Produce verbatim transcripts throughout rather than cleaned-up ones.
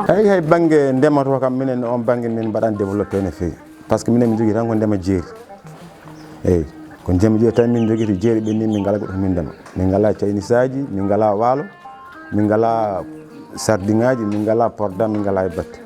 Eyi, hay bannge ndema to kam, minen on bannge min mbaɗaani développé no feewi. Par ce que minen min njogii tan ko ndema jeeri. Eyi, ko ndema jeeri tan min njogii, to jeeri ɓenni min ngalaa goɗɗo ko min ndema. Min ngalaa caynisaaji, min ngalaa waalo, min ngalaa sardiŋaaji, min ngalaa porda, min ngalaa e batte.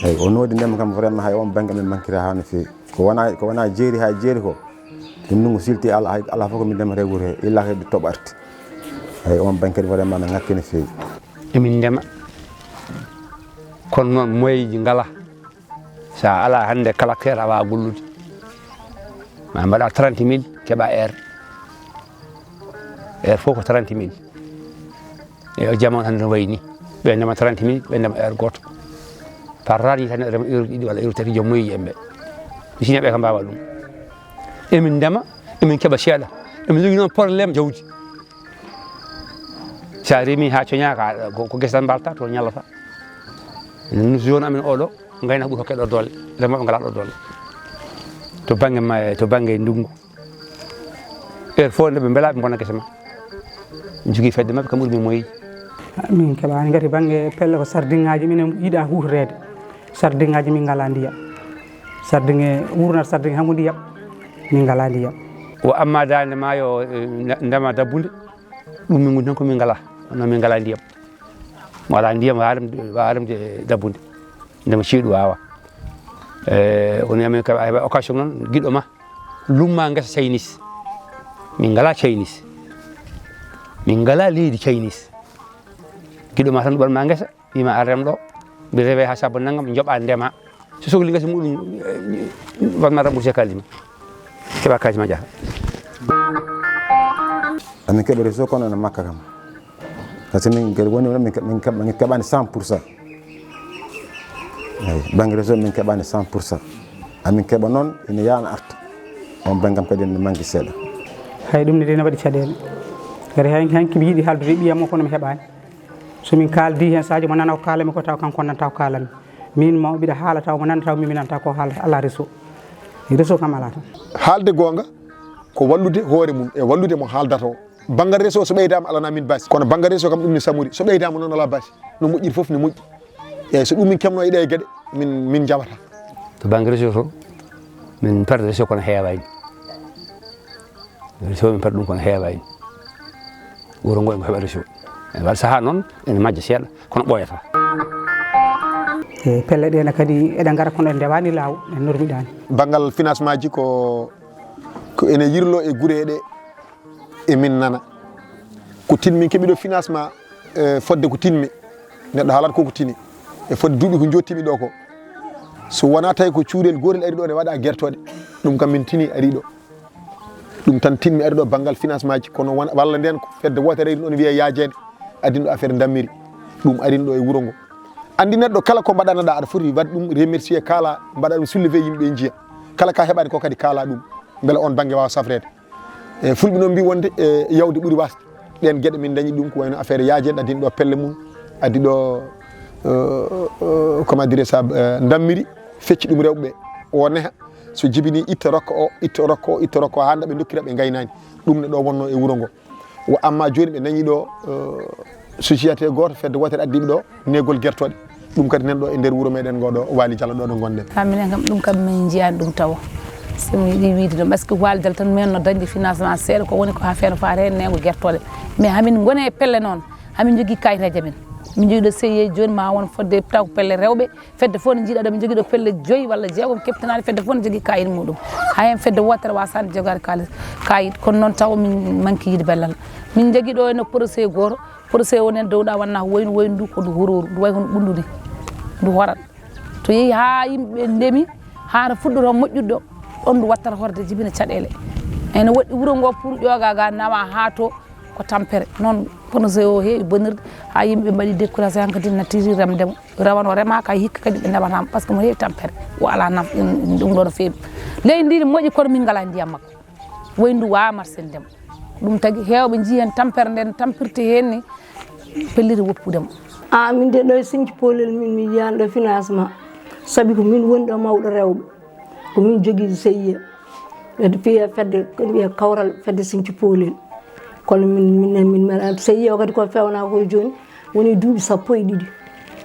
Eyi, o noodi ndema kam vraiment hay on bannge min mankira haa no feewi. Ko wona, ko wona jeeri haa jeeri ko. Ɗum ndunngu silti ala, hay ala fof ko min ndemata e wuro he, illa kadi toɓo arti. Eyi, on bannge kadi vraiment min ŋakki no feewi. Emin ndema, kono noon moyeeji ngalaa. So a alaa hannde kala keer a waawaa gollude. Ma mbaɗa trente mille, keɓa heure. Heure fof ko trente mille. E o jamaanu hannde no wayi ni. Ɓe ndema trente mille, ɓe ndema heure gooto. Par rare yii tan rema heure ɗiɗi walla heure tati joom moyeeji en ɓe. Mi sina ɓe kam mbaawa ɗum. Emin ndema, emin keɓa seeɗa. Emin njogii noon problème jawdi. So a remi haa coñaaka, ko, ko gese tan mbalta, to ñallata. Enen zone amen oɗo, ngaynaaka ɓuri hokke ɗo doole, remooɓe ngalaa ɗo doole. To bannge ma-, to bannge ndunngu. Heure fof nde ɓe mbelaa ɓe mbonna gese ma. Jogii fedde maɓɓe, kam ɓuri min moyeeji. Min keɓaani ngati bannge pelle ko sardiŋaaji, minen yiɗaa huutoreede. Sardiŋaaji min ngalaa ndiyam. Sardiŋe wurnata sardiŋe hamu ndiyam. Min ngalaa ndiyam. Wa amma daande maayo, eh, nda-, ndema dabbunde, ɗum min ngoni tan ko min ngalaa. Kono min ngalaa ndiyam. Mo alaa ndiyam, waawa remde, waawa remde dabbunde. Ndema ceeɗu waawa. Eh, woni amen kam, a heɓa occasion noon, giɗo ma, lumma ngesa Chinese. Min ngalaa Chinese. Min ngalaa leydi Chinese. Giɗo ma tan ɗuɓan ma ngesa, wima a rem ɗo, mbi rewe haa sabbo nanngam, joɓa ndema. So sokli ngesa muɗum, eh, wanma remboursé kaalis ma. Keɓa kaalis ma jaha. Amin keɓa réseau kono ene makka kam. Par ce que min kadi woni min ke-, min keɓa, min keɓani cent pour cent. Eyi, bannge réseau min keɓani cent pour cent. Amin keɓa noon ene yaana arta. On bannge kam kadi ene manque seeɗa. Hay ɗum ne de ne waɗi caɗeele. Kadi hay hanki mi yiɗi haaldude e ɓiyam o kono mi heɓaani. So min kaaldi heen, sadio mo nana o kaalami ko taw kanko nanta o kaalami. Min mo mbiɗa haala taw mo nana taw mi mi nanta ko haalata, alaa réseau. Réseau kam alaa tan. Haalde goonga ko wallude hoore mum e wallude mo haaldata o. Banngal réseau so ɓeydaama alana min baasi. Kono banngal réseau kam ɗum ne samori. So ɓeydaama noon alaa baasi. No moƴƴiri fof ne moƴƴi. Eeyi, so ɗum min keɓno e ɗee geɗe, min, min njawata. To bannge réseau to, min perde réseau kono heewaani. Réseau min perde ɗum kono heewaani. Wuro ngo emo heɓa réseau. E wal sahaa noon, ene majja seeɗa, kono ɓooyata. E pelle ɗe ne kadi eɗe ngara kono ɗe ndewaani laawol, ɗe normiɗaani. Banngal financement ji ko, ko ene yirlo e gure ɗe. E min nana. Ko tin min keɓi ɗo financement, e, fodde ko tinmi. Neɗɗo haalat ko ko tini. E fodde duuɓi ko jottimi ɗo ko. So wona tawi ko cuurel gootel ari ɗo ne waɗa gertoɗe. Ɗum kam min tini ari ɗo. Ɗum tan tinmi ari ɗo banngal financement ji. Kono won-, walla nden ko fedde wootere ari ɗo ne wiye yaajeede. Adin ɗo affaire ndammiri. Ɗum arin ɗo e wuro ngo. Andi neɗɗo kala ko mbaɗanaɗa aɗa foti waɗ ɗum remercier kaala mbaɗa ɗum soulever yimɓe njiya. Kala ka heɓani ko kadi kaala ɗum. Mbele on bannge waawa safreede. E, fulɓe noon mbi wonde, e, yawde ɓuri wasde. Ɗeen geɗe min dañi ɗum ko wayno affaire yaajeede addin ɗo pelle mum, addi ɗo, euh, euh, comment dire ça, euh, ndammiri, fecci ɗum rewɓe ɓe. O neha, so jibini itta rokka o, itta rokka o, itta rokka o, haa nde ɓe ndokkira ɓe ngaynaani. Ɗum ne ɗo wonno e wuro ngo. Wa amma jooni ɓe dañi ɗo, euh, société gooto, fedde wootere addiiɓe ɗo neegol gertooɗe. Ɗum kadi nan ɗo e nder wuro meɗen ngo ɗo Waali Jalo ɗo, ɗo ngonɗen. Ha minen kam, ɗum kam min njiyaani ɗum tawo. So mi yiɗi wiide ɗum, parce que Waali Jalo tan min no dañde financement seeɗa, ko woni ko ha feere faate heen neego gertooɗe. Mais hamin ngoni e pelle noon, hamin jogii kayitaji amen. Min jogii ɗo C I E jooni ma won fodde taw pelle rewɓe, fedde fof ne njiiɗa ɗo, min jogii ɗo pelle joyi walla jeegom keptinaani, fedde fof ne jogii kayit muɗum. Hay heen fedde wootere wasaani jogaade kaalis, kayit, kono noon taw min manki yiide ballal. Min jogii ɗo ene procès gooto, procès woni heen dowɗa wanna ko wayno wayno ndu ko ndu hororu, ndu way kono ɓunndu ni, ndu horat. To yehi haa yimɓe ndemi, haa to fuɗɗoto moƴƴude ɗo, ɗon ndu wattata horde jibina caɗeele. Ene woɗɗi wuro ngo pour ƴooga ga nawa haa to ko tampere. Noon kono so o heewi bonirde, haa yimɓe mbaɗi découragé hankadi nattiri remde mo. Rewan o remaaka hikka kadi ɓe ndeɓataama, par ce que mo heewi tampere. O alaa naf-, ɗum ɗo no feewi. Leydi ndi ne moƴƴi kono min ngalaa ndiyam makko. Woy ndu waawa marsinde mo. Ɗum tagi heewɓe njii heen tampere nden tampirte heen ni pelliti woppude mo. A min de ɗo e Sinthiou Polel min mi yiyaani ɗo financement. Sabi ko min woni ɗo mawɗo rewɓe. Ko min jogii C I E. Ɓe mbiya fedde, ko mbiya kawral fedde Sinthiou Polel. Kono min, min, min, min, C I E o kadi ko fewnaa ko jooni. Woni duuɓi sappo e ɗiɗi.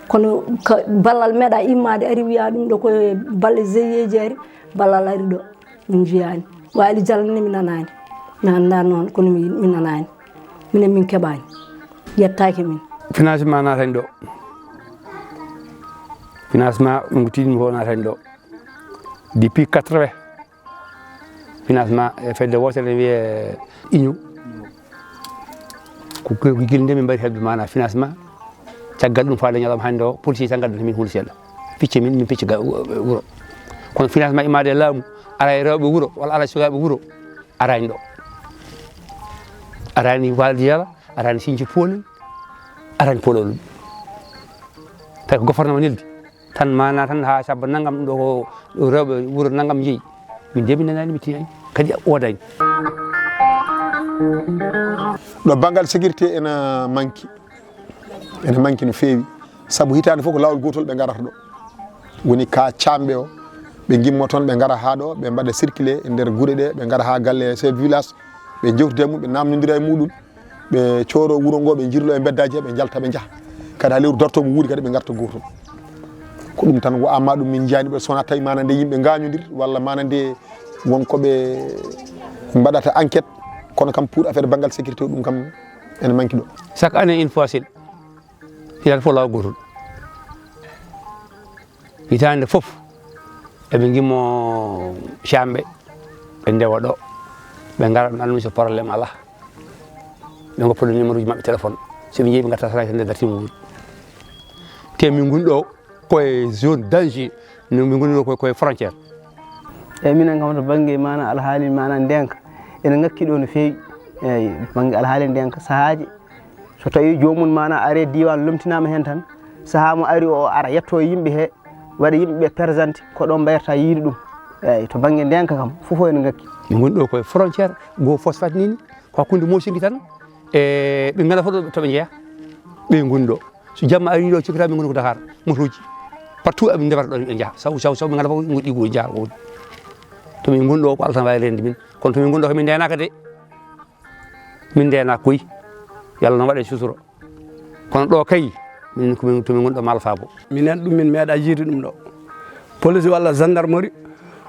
Kono ka ballal meeɗa immaade, ari wiya ɗum ɗo ko balle G I E ji ari, ballal ari ɗo. Min njiyaani. Waali Jalla ne mi nanaani. Mi anndaa noon, kono mi, mi nanaani. Minen min keɓaani. Yettaaki min. Financement naatani ɗo. Financement ɗum ko tiiɗmi ko naatani ɗo. Depuis quatre-vingts, financement e fedde wootere ne wiyee Union. Ko, ko gila nde min mbaɗi heɓde maanaa financement. Caggal ɗum faade ñalawma hannde o, policier tan ngaddanta min huunde seeɗa. Picce min, min picca ga-, wuro. Kono financement immaade e laamu, ara e rewɓe wuro, walla ara e sukaaɓe wuro, araani ɗo. Araani Waali Jalla, araani Siñci Pooli, araani Poolol. Tawi ko gouvernement neldi. Tan maanaa tan haa sabba nanngam ɗum ɗo ko rewɓe wuro nanngam njeyi. Min de min nanaani, mi tinaani. Kadi woodaani. Ɗo banngal sécurité ena manki. Ene manki no feewi. Sabu hitaande fof ko laawol gootol ɓe ngarata ɗo. Woni ka caamɓe o, ɓe ngimmo toon, ɓe ngara haa ɗo, ɓe mbaɗa circuler e nder gure ɗe, ɓe ngara haa galle chef village, ɓe njewtida e mum, ɓe naamnondira e muɗum. Ɓe cooro wuro ngo, ɓe njirlo e mbeddaaji he, ɓe njalta, ɓe njaha. Kadi haa lewru darto mo wuuri kadi, ɓe ngarta gootol. Ko ɗum tan, wo amma ɗum min njiyaani ɓe, so wonaa tawi maana nde yimɓe ngaañondir, walla maana nde won ko ɓe mbaɗata enquête, kono kam pour affaire banngal sécurité o, ɗum kam ene manki ɗo. Chaque année, une fois seul, hitaande fof laawol gootol. Hitaande fof, eɓe ngimmo caamɓe, ɓe ndewa ɗo, ɓe ngara, ɓe annda so problème alaa. Ɓe ngoppa ɗo numéro uji maɓɓe téléphone. So ɓe njeyi, ɓe ngarta sara nder dartiiɓe wuuri. Te min ngoni ɗo koye zone danger, no min ngoni ɗo koye, koye frontière. Eyyi, minen kam to bannge maana alhaali maana ndeenka, ene ngakki ɗo no feewi. Eyyi, bannge alhaali ndeenka, sahaaji, so tawi joomum maana are diiwaan lomtinaama heen tan, sahaa mo ari o ara yetto e yimɓe he, waɗa yimɓe ɓe présente, ko ɗo mbayata yiide ɗum. Eyyi, to bannge ndeenka kam, fof ene ngakki. Min ngoni ɗo koye frontière, goo phosphate ni, ko hakkunde Moosirki tan e ɓe ngala fof ɗo to ɓe njeya. Ɓe ngoni ɗo. So jamma ari ɗo, cikkata min ngoni ko Dakar, motooji. Partout aɓe ndewata ɗo, ɓe njaha. Saw, saw, saw, ɓe ngala fof, ɓe ngoɗɗi goo, njaha goo. To min ngoni ɗo, ko Allah tan waawi rende min. Kono to min ngoni ɗo, ko min ndeenaaka de. Min ndeenaaka koy. Yalla noon waɗa en sutura. Kono ɗo kay, min, ko min, to min ngoni ɗo, ma Allah faabo. Minen ɗum, min meeɗa yiide ɗum ɗo. Police walla gendarmerie,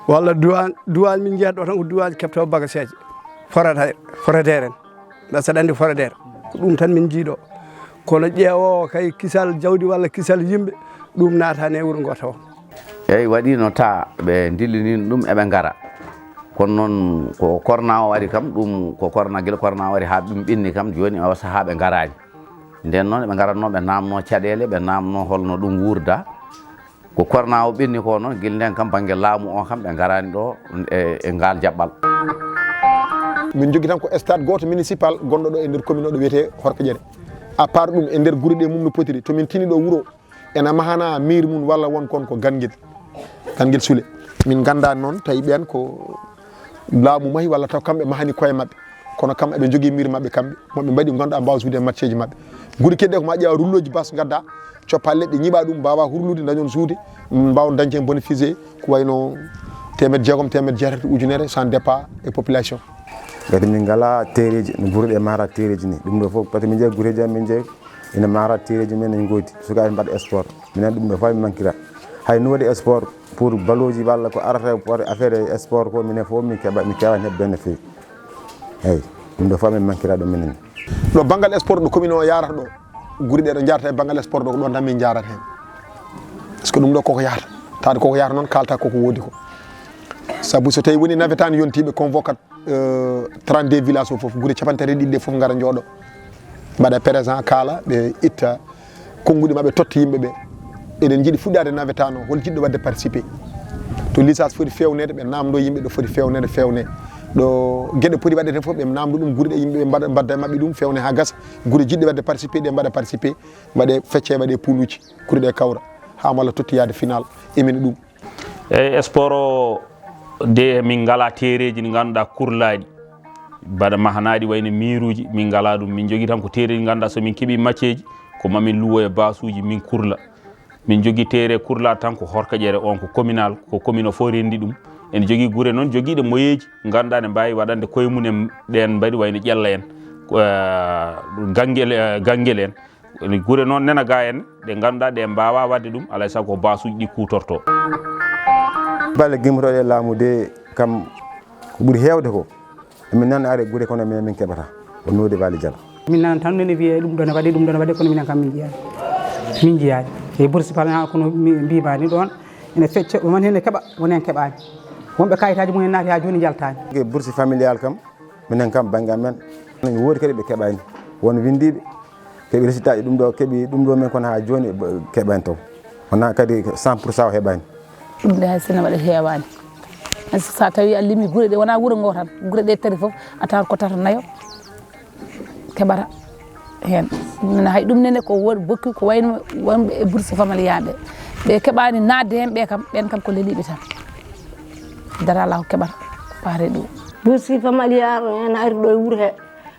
walla douane, douane min njiyata ɗo tan ko douane keɓta bagaseeje. Forataire, forataire en. Mbeɗa saɗa anndi forataire. Ko ɗum tan min njii ɗo. Kono ƴeewoowo kay kisal jawdi walla kisal yimɓe, ɗum naataani e wuro ngo tawa. Eeyi, waɗi no taa ɓe ndillini ɗum eɓe ngara. Kono noon ko corona o ari kam, ɗum ko corona, gila corona o ari haa ɗum ɓenni kam, jooni o sahaa ɓe ngaraani. Ndeen noon eɓe ngaratnoo, ɓe naamnoo caɗeele, ɓe naamnoo holno ɗum wuurda. Ko corona o ɓenni ko noon, gila ndeen kam bannge laamu o kam ɓe ngaraani ɗo e, e ngaal jaɓɓal. Min njogii tan ko stade gooto municipal gonɗo ɗo e nder commune o ɗo wiyetee Horkojere. À part ɗum, e nder gure ɗe mum no potiri, to min tini ɗo wuro, ena mahana miir mum walla won kon ko Ganngel. Ganngel Sule. Min nganndaani noon tawi ɓeen ko laamu mahi walla taw kamɓe mahani koye maɓɓe. Kono kam eɓe njogii miir maɓɓe kamɓe, mo ɓe mbaɗi ngannduɗaa mbaawa suude e matcheeji maɓɓe. Gure kedde ko ma ƴeewa rulloji bas ngadda, coppa leɗɗe, ñiɓa ɗum, mbaawa hurlude, dañon suude, mbaawa dañde heen bénéficier, ko wayno teemedde jeegom, teemedde jeetati, ujunere, sans départ e population. Ngati min ngala tereji, no gure ɗe mara tereji ni. Ɗum ɗo fof, parce que min jeeya gureji amen, min jeeya ina mara tereji men, en goodi. Sukaaɓe mbaɗa sport. Minen ɗum ɗo fof min mankira. Hay no waɗi sport pour ballooji walla ko arata pour affaire sport ko, minen fof min keɓa, min kewa heɓde no feewi. Eyi, ɗum ɗo fof min mankira ɗum minen. Ɗo banngal sport ɗo commune o yarata ɗo, gure ɗe ɗo jarata e banngal sport ɗo, ko ɗon tan min jarata heen. Parce que ɗum ɗo koko yahata. Taade koko yahata noon, kalta koko woodi ko. Sabu so tawi woni nawetaan yontiiɓe convoquat, euh, trente-deux village o fof, gure capanɗe tati e ɗiɗi ɗe fof ngara njooɗo. Mbaɗa présent, kaala, ɓe itta konnguɗi maɓɓe, totta yimɓe ɓe. Eɗen njiɗi fuɗɗaade nawetaan o, hol jiɗɗo waɗde participé? To licence foti feewneede, ɓe naamndo yimɓe ɗo foti feewneede, feewne. Ɗo geɗe poti waɗede fof, ɓe naamndo ɗum, gure ɗe yimɓe ɓe mbaɗa, mbadda e maɓɓe ɗum, feewne haa gasa. Gure jiɗɗe waɗde participé, ɗe mbaɗa participé, mbaɗe fecce, mbaɗe pouluji, gure ɗe kawra, haa mo Allah totti yaade final, emini ɗum. Eyi, sport o de, min ngala tereji ɗi ngannduɗaa kurlaaɗi, mbaɗa mahanaaɗi wayno miiruuji, min ngala ɗum. Min njogii tan ko tereji ɗi ngannduɗaa so min keɓii matcheeji, ko ma min luwo e basuuji, min kurla. Min njogii tere kurlaaɗo tan ko Horkojere, on ko communal, ko commune o fof renndi ɗum. Ene jogii gure noon jogiiɗe moyeeji, ngannduɗaa ne mbaawi waɗande koye mum en, ɗeen mbaɗi wayno Ƴella en, ko, eh, Ganngel, eh, Ganngel en. Ene gure noon nena ga en, ɗe ngannduɗaa ɗe mbaawaa waɗde ɗum, alaa e sago ko baasuuji ɗi kuutortoo. Balle gimmotooɗe e laamu de, kam ko ɓuri heewde ko, emin nana are gure kono minen min keɓata, ko noode Baali Jal. Min nana tan nene wiyee ɗum ɗo ne waɗi, ɗum ɗo ne waɗi, kono minen kam min njiyaani. Min njiyaani. E bursi fana kono mi-, mbiimaani ɗoon, ene fecca, won heen ne keɓa, won heen keɓaani. Wonɓe kayitaaji mum en naati haa jooni njaltaani. E bursi familial kam, minen kam bannge amen, ne woodi kadi ɓe keɓaani. Won winndiiɓe, keɓi résultat ji ɗum ɗo, keɓi ɗum ɗo men kono haa jooni ɓe keɓaani taw. Wonaa kadi cent pour cent o heɓaani. Ɗum de hay sinno waɗa heewaani. Hay so, so a tawi a limi gure ɗe, wonaa wuro ngo tan, gure ɗe tati fof, a tawan ko tato nayo keɓata heen. Nana hay ɗum nene ko won bokki ko wayno wonɓe e bourse familial ɓe. Ɓe keɓaani naatde heen ɓe kam, ɓeen kam ko leliiɓe tan. Dara alaa ko keɓata faati ɗum. Bourse familial ene ari ɗo e wuro he,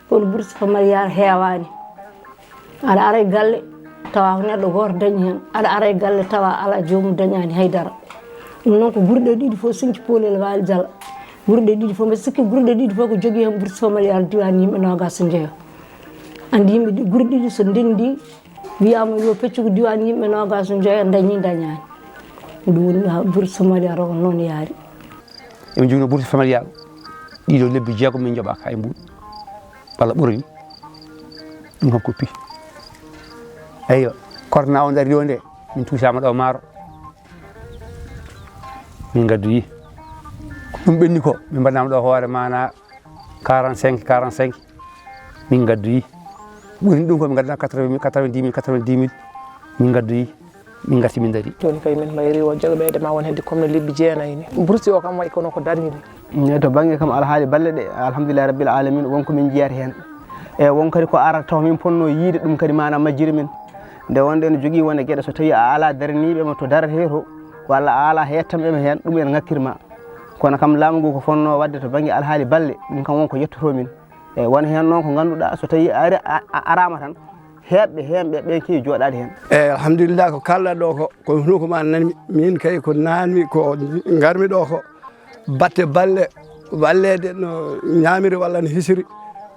kono bourse familial heewaani. Aɗa ara e galle, tawa ko neɗɗo gooto dañi heen. Aɗa ara e galle, tawa alaa joomum dañaani hay dara. Ɗum noon ko gure ɗe ɗiɗi fof, sinki poolel waali jala. Gure ɗe ɗiɗi fof, mbeɗa sikki gure ɗe ɗiɗi fof ko jogii heen bourse familial diwaan yimɓe noogaas e njoyo. Anndi yimɓe ɗi-, gure ɗiɗi so ndenndi, wiyaama yo peccu ko diwaan yimɓe noogaas e njoyo dañi, dañaani. Ɗum woni ha bourse familial o ko noon yaari. Emin njogino bourse familial ɗiɗo lebbi jeegom min njoɓaaka hay mbuuɗ walla ɓurani. Ɗum kam ko pi. Eyyo, korona o dari ɗo nde, min tuusaama ɗo maaro. Min ngaddoyi. Ko ɗum ɓenni ko, min mbaɗnaama ɗo hoore maana quarante-cinq, quarante-cinq. Min ngaddoyi. Ɓurani ɗum ko min ngaddanaa quatre-vingt mille, quatre-vingt-dix mille, quatre-vingt-dix mille. Min ngaddoyi. Min ngarti min ndarii. Jooni kay min mbayri o jaɓeede ma won hedde comme no lebbi jeenayi ni. Bourse o kam wayi kono ko darni ni. E to bannge kam alhaali balle ɗe, alhamdulillahi rabbil alamin, won ko min njiyata heen. E won kadi ko arata taw min ponno yiide ɗum kadi maanaam majjiri min. Nde wonde ene jogii wonde geɗe so tawi a alaa daraniiɓe ma to darate to, walla a alaa hettamɓe ma heen, ɗum ene ŋakkiri ma. Kono kam laamu ngu ko fonno waɗde to bannge alhaali balle, ɗum kam won ko yettoto min. E won heen noon ko ngannduɗaa so tawi a ari-, a, a araama tan, heeɓɓe heen ɓe, ɓen keewi jooɗaade heen. Eeyi, alhamdulillah, ko kaalɗaa ɗo ko, ko hunuko ma nanmi. Miin kay ko nanmi ko ngarmi ɗo ko batte balle, walleede no ñaamiri walla no hisiri,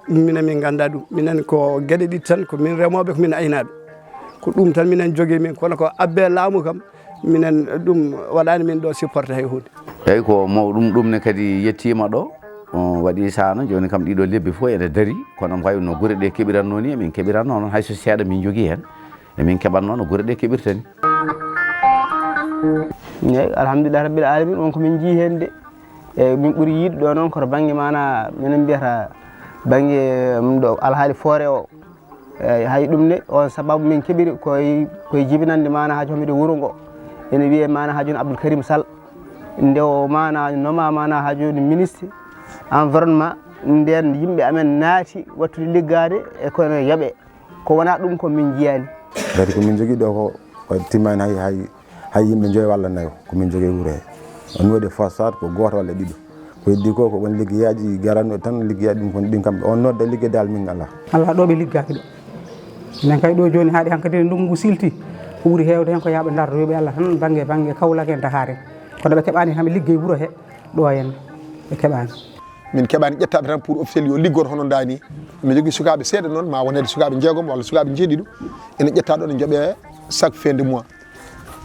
ɗum minen min nganndaa ɗum. Minen ko geɗe ɗiɗi tan, ko min remooɓe, ko min aynaaɓe. Ko ɗum tan minen njogii min, kono ko abbee laamu kam, minen ɗum waɗaani min ɗo supporté hay huunde. Eeyi, ko mawɗum, ɗum ne kadi yettiima ɗo. O waɗi saano, jooni kam ɗiɗo lebbi fof ene darii, kono wayi no gure ɗe keɓiratnoo ni, emin keɓiratnoo noon, hay so seeɗa min njogii heen, emin keɓatnoo no gure ɗe keɓirta ni. Eeyi, alhamdulillahi rabbil alamin, won ko min njii heen de. Eeyi, min ɓuri yiɗde ɗo noon koto bannge maana, minen mbiyata bannge, mm, ɗo alhaali foore o. Eeyi, hay ɗum ne, on sababu min keɓiri koye, koye jibinande maana haa joom miɗo wuro ngo. Ene wiyee maana haa jooni Abdoul Karim Sall. Nde o maana noma maana haa jooni ministre environnement, ndeen yimɓe amen naati wattude liggaade e kono yoɓe. Ko wonaa ɗum ko min njiyaani. Kadi ko min njogii ɗo ko, ko timmaani hay, hay, hay yimɓe njoyo walla nayo ko min njogii e wuro he. On waɗi façade ko gooto walla ɗiɗo. Ko heddi ko, ko won liggeyaaji garanɗo tan liggeyaaji ɗum kon, ɗin kam on nodda liggey dal min alaa. Alaa ɗo ɓe liggaaki ɗo. Minen kay ɗo jooni haaɗi hankadi ndunngu ngu silti. Ko ɓuri heewde heen ko yaaɓe ndarto yoɓe Allah tan bannge, bannge Kawlak en Dakar en. Kono ɓe keɓaani tan ɓe liggey wuro he ɗo en ɓe keɓaani. Min keɓaani ƴettaaɓe tan pour officiel yo liggoto hono ndaa ni. Mi jogii sukaaɓe seeɗa noon, ma wonede sukaaɓe jeegom walla sukaaɓe jeeɗiɗo. Ene ƴettaa ɗo ne njoɓee chaque fin de mois.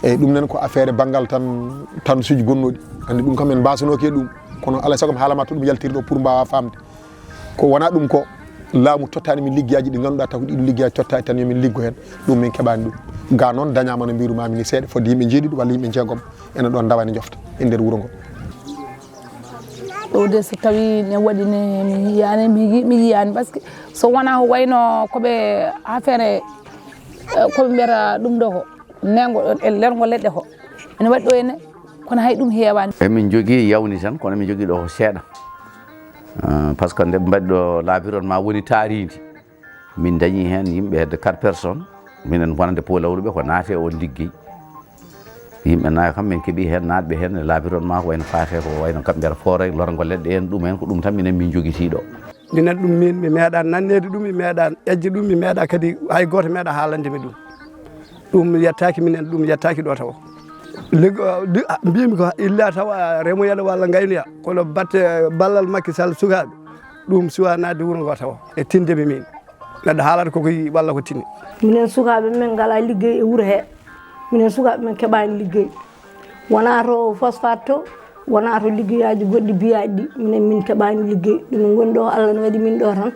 Eeyi, ɗum nen ko affaire banngal tan, tan suuji gonnooɗi. Anndi ɗum kam en mbaasanooki e ɗum. Kono alaa e sago mi haalama to ɗum yaltiri ɗo pour mbaawa faamde. Ko wonaa ɗum ko laamu tottaani min liggeyaaji ɗi ngannduɗaa taw ko ɗiɗo liggeyaaji tottaaki tan yo min liggo heen. Ɗum min keɓaani ɗum. Ga noon dañaama no mbiiru maami ni seeɗa fodde yimɓe jeeɗiɗo walla yimɓe jeegom ene ɗoon ndawa ene njofta e nder wuro ngo. Ɗo de so tawi ne waɗi ne mi yiyaani, mi yi-, mi yiyaani parce que so wonaa ko wayno ko ɓe affaire, eh, ko ɓe mbiyata ɗum ɗo ko. Nengo, e lergo leɗɗe ko ene waɗi ɗo ene, kono hay ɗum heewaani. Emin njogii yawni tan, kono emin njogii ɗo ko seeɗa. Ah, par ce que nde ɓe mbaɗi ɗo labiron ma woni taarindi. Min dañi heen yimɓe hedde quatre personnes. Minen wonande Pulawruɓe ko naate on liggey. Yimɓe nayo kam min keɓi heen naatɓe heen e labiron ma ko wayno faate ko wayno kam mbiyata foore, lorgo leɗɗe en, ɗum en ko ɗum tan minen min njogitii ɗo. Minen ɗum min, mi meeɗaa nanneede ɗum, mi meeɗaa ƴajde ɗum, mi meeɗaa kadi hay gooto meeɗaa haalande mi ɗum. Ɗum yettaaki minen, ɗum yettaaki ɗo tawo. Liggo-, di-, a, mbimi ko illa tawa remoya walla ngaynoya, kono batte ballal Macky Sall sukaaɓe, ɗum suwa naatde wuro ngo tawo e tinde mi min. Neɗɗo haalata koko yiɗi walla ko tini. Minen sukaaɓe men ngalaa liggey e wuro hee. Minen sukaaɓe men keɓaani liggey. Wonaa to phosphate to, wonaa to liggeyaaji goɗɗi biyaaɗi ɗi. Minen min keɓaani liggey. Ɗum min ngoni ɗo, Allah no waɗi min ɗo tan.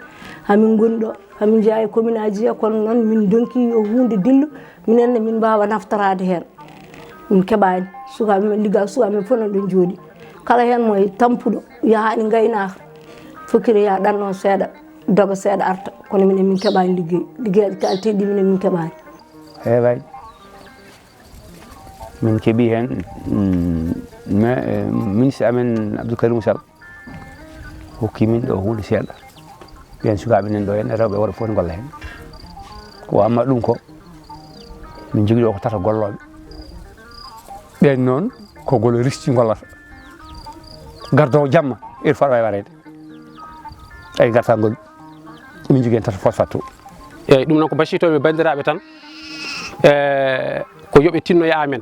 Hamin ngoni ɗo, hamin jeyaa e commune aji he, kono noon min ndonki yo huunde dillu, minen ne min mbaawa naftoraade heen. Min keɓaani. Sukaaɓe men liggaa, sukaaɓe men fof noon ɗo njooɗi. Kala heen mo tampuɗo, yahaani ngaynaaka, fokkiroyaa ɗanno seeɗa, doga seeɗa arta. Kono minen min keɓaani liggey. Liggeyaaji kalteeɗi ɗi minen min keɓaani. Heewaani. Min keɓii heen, mm, me-, eh, ministre amen Abdou Karim Sall hokki min ɗo huunde seeɗa. Ɓeen sukaaɓe nan ɗo heen, rewɓe e worɓe fof ne ngolla heen. Ko amma ɗum ko, min njogii ɗo ko tata gollooɓe. Ɓeen noon ko golo risti ngollata. Gardoowo jamma, heure foof aɗa waawi wareede. Tawi ngartaa ngol, min njogii heen tata phosphate to. Eeyi, ɗum noon ko basiytoomi banndiraaɓe tan, e ko yo ɓe tinno e amen.